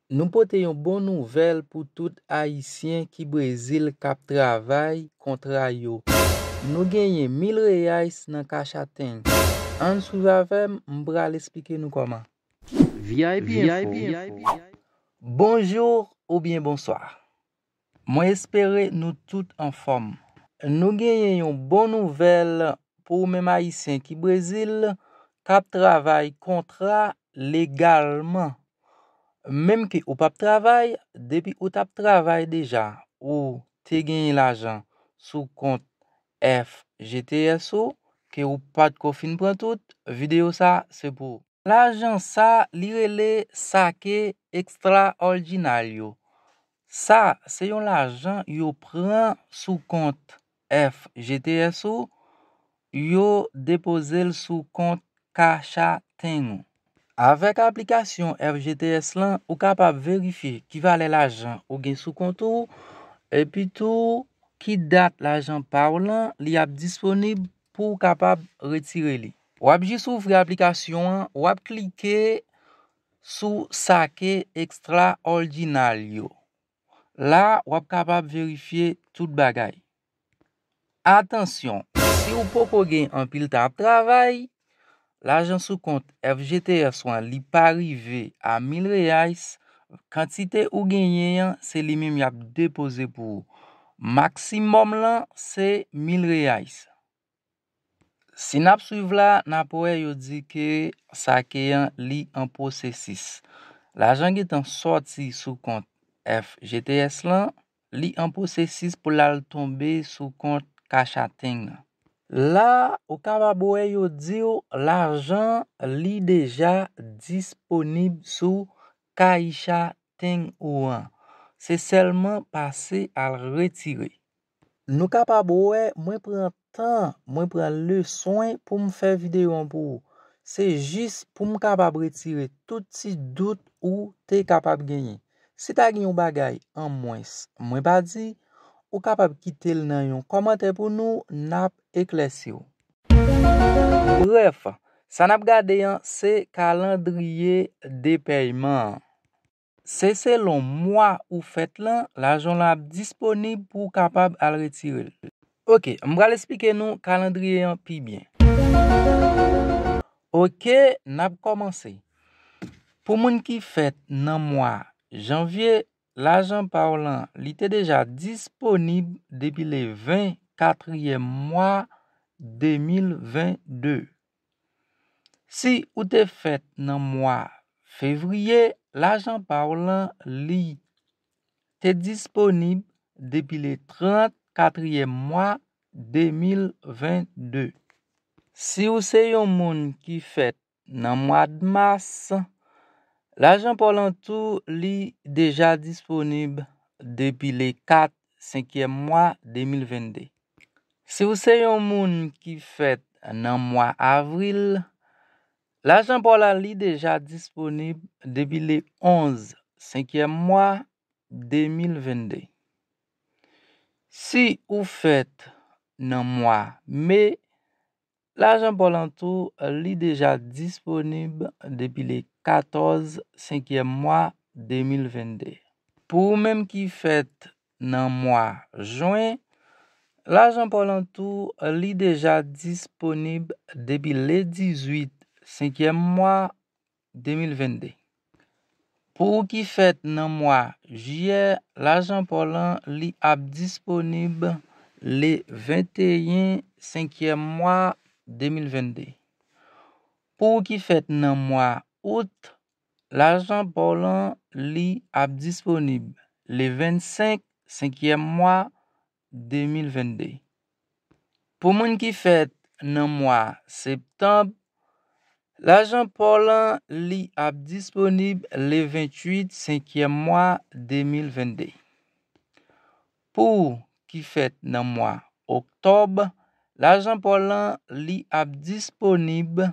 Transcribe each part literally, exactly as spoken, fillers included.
Nou pote yon bon nouvèl pou tout Ayisyen ki Brezil k ap travay kontra yo. Nou genyen mil reais nan Caixa Tem. Ann swiv avè m, m pral esplike nou kòman. V I P Info. Bonjou oubyen bonswa. Mwen espere nou tout anfòm. Nou genyen yon bon nouvèl pou ou menm Ayisyen ki Brezil k ap travay kontra legalman. Menm ke ou p ap travay, depi ou t ap travay deja, ou te genyen lajan sou kont F G T S ou, ke ou pa t ko fin pran tout, videyo sa se pou ou. Lajan sa, li rele sake ekstraòdinaryo. Sa, se yon lajan yo pran sou kont F G T S ou, yo depoze l sou kont Caixa Tem ou. Avèk aplikasyon F G T S lan, ou kapab verifye ki valè lajan ou gen sou kont ou, epi tou ki dat lajan pa w lan li ap disponib pou w kapab retire li. W ap jis ouvri aplikasyon an, w ap klike sou sake ekstraòdinaryo. La, w ap kapab verifye tout bagay. Atansyon, si w poko gen anpil tan ap travay, lajan sou kont F G T S ou an li pa rive a mil reais, kantite ou genyen an, se li menm y ap depoze pou ou. Maksimòm lan, se mil reais. Si n ap swiv la, n ap wè yo di ke sake an li an pwosesis. Lajan gentan sòti sou kont F G T S lan, li an pwosesis pou l al tonbe sou kont Caixa Tem lan. La, ou kapab wè yo di w lajan li deja disponib sou Caixa Tem ou an. Se sèlman pase al retire. Nou kapab wè mwen pran tan, mwen pran le swen pou m fè videyo an pou ou. Se jis pou m kapab retire tout ti dout ou te kapab genyen. Si ta gen yon bagay an mwens mwen pa di, ou kapab kite l nan yon kòmantè pou nou, n ap eklèsi w. Brèf, sa n ap gade an se kalandriye de pèyman an. Se selon mwa ou fèt lan, lajan w lan ap disponib pou w kapab al retire l. Oke, m pral esplike nou kalandriye an pi byen. Oke, n ap kòmanse. Pou moun ki fèt nan mwa janvye, lajan pa w lan, li te deja disponib depi le ven katriyèm mwa de mil ven de. Si ou te fèt nan mwa fevriye, lajan pa w lan, li te disponib depi le trant katriyèm mwa de mil ven de. Si w se yon moun ki fèt nan mwad mas, lajan pa w lan tou, li deja disponib depi le kat senkyèm mwa de mil ven de. Si w se yon moun ki fèt nan mwa avril, lajan pa w la, li deja disponib depi le onz senkyèm mwa de mil ven de. Si ou fèt nan mwa me, lajan pa w lan tou, li deja disponib depi le katòz senkyèm mwa de mil ven de. Pou ou menm ki fèt nan mwa jen, lajan pa w lan tou, li deja disponib depi le dizuit senkyèm mwa de mil ven de. Pou ou ki fèt nan mwa jiyè, lajan pa w lan, li ap disponib le venteyen senkyèm mwa de mil ven de. Pou ou ki fèt nan mwa out, lajan pa w lan, li ap disponib le vennsenk senkyèm mwa de mil ven de. Pou moun ki fèt nan mwa septanm, lajan pa w lan, li ap disponib le venntuit senkyèm mwa de mil ven de. Pou ou ki fèt nan mwa oktòb, lajan pa w lan, li ap disponib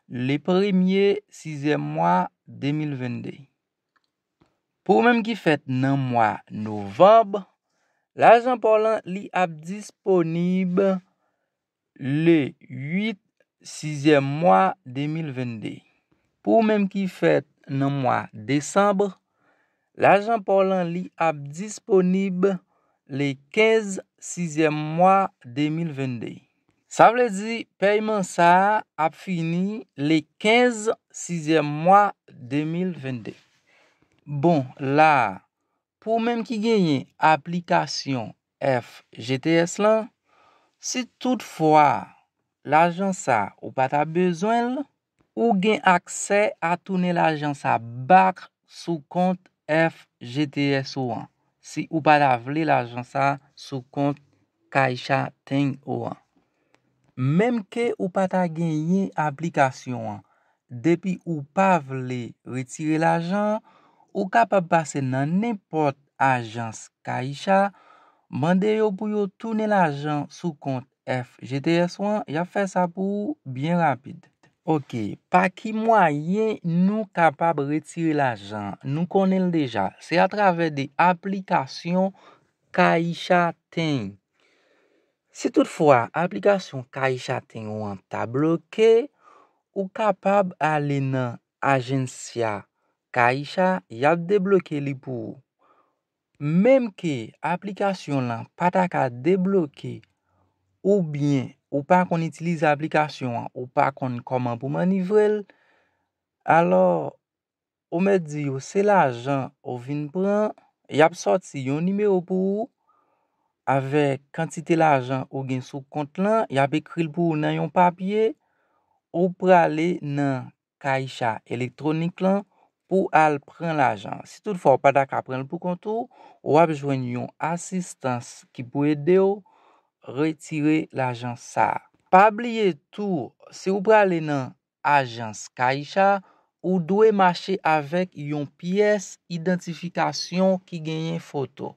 le premye sizyèm mwa de mil ven de. Pou ou menm ki fèt nan mwa novanm, lajan pa w lan, li ap disponib le uit sizyèm mwa de mil ven de. Pou ou menm ki fèt nan mwa desanm, Lajan pa w lan li ap disponib le kenz sizyèm mwa de mil vennde. Sa vle di pèyman sa a ap fini le kenz sizyèm mwa de mil vennde. Bon, la a, pou ou menm ki genyen aplikasyon F G T S lan, si toutfwa lajan sa ou pa ta bezwen l, ou gen aksè a tounen lajan sa back sou kont F G T S ou an, si ou pa ta vle lajan sa sou kont Caixa Tem ou an. Menm ke ou pa ta genyen aplikasyon an, depi ou pa vle retire lajan, ou kapab pase nan nenpòt ajans Caixa, mande yo pou yo tounen lajan sou kont F G T S ou an, y ap fè sa pou ou byen rapid. Ok, pa ki mwayen nou kapab retire lajan? Nou konnen l deja. Se atravè de aplikasyon Caixa Tem. Si toutfwa aplikasyon Caixa Tem ou an ta bloke, ou kapab ale nan ajensya Caixa, y ap debloke li pou ou. Menm ke aplikasyon lan pa ta ka debloke, oubyen ou pa konn itilize aplikasyon an, ou pa konn kòman pou manivre l, alò, ou mèt di yo se lajan ou vin pran, y ap sòti yon nimewo pou ou avèk kantite lajan ou gen sou kont lan, y ap ekri l pou ou nan yon papye, ou prale nan Caixa elektwonik lan pou al pran lajan. Si toutfwa ou pa ta ka pran l pou kont ou, w ap jwenn yon asistans ki pou ede w retire lajan sa a. Pa bliye tou, si w prale nan ajans Caixa, ou dwe mache avèk yon pyès idantifikasyon ki genyen foto.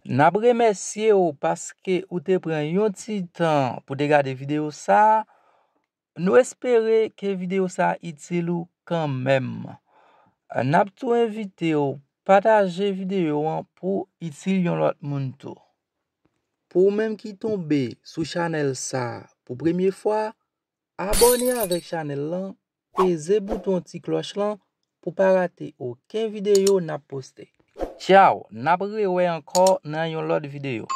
N ap remèsye w paske ou te pran yon ti tan pou te gade videyo sa a. Nou espere ke videyo sa a itil ou kanmenm. N ap tou envite w pataje videyo an pou itil yon lòt moun tou. Pou ou menm ki tonbe sou chanèl sa a pou premye fwa, abòne avèk chanèl lan, peze bouton ti klòch lan pou pa rate okenn videyo n ap poste. Tchaw, n ap rewè ankò nan yon lòt videyo.